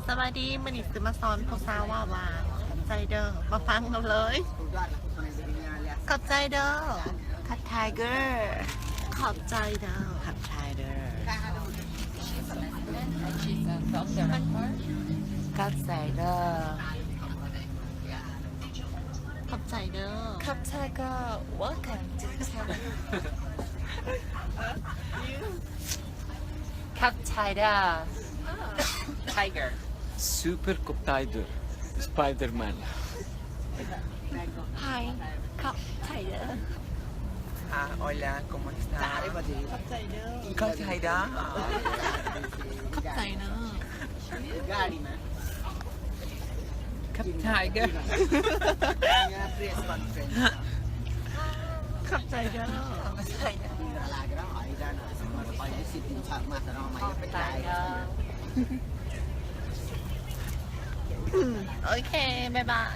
ສະບາຍດີ ມື້ນີ້ຊິມາສອນຜູ້ສາວເວົ້າວ່າ ຂອບໃຈເດີ້. ມາຟັງກັນເລີຍ. ຂອບໃຈເດີ້. ຂອບໃຈເດີ້. ຂອບໃຈເດີ້. ຂອບໃຈເດີ້. ຂອບໃຈເດີ້. ຂອບໃຈເດີ້. ຂອບໃຈເດີ້. Welcome to Thailand. ຂອບໃຈເດີ້. Tiger. Super ຂອບໃຈເດີ້. Spider-Man. Hi. ຂອບໃຈເດີ້. Ah, hola, ¿cómo está? ຂອບໃຈເດີ້. ຂອບໃຈເດີ້. ຂອບໃຈເດີ້. ຂອບໃຈເດີ້. ຂອບໃຈເດີ້. ຂອບໃຈເດີ້. ໂອເຄ ບາຍບາຍ.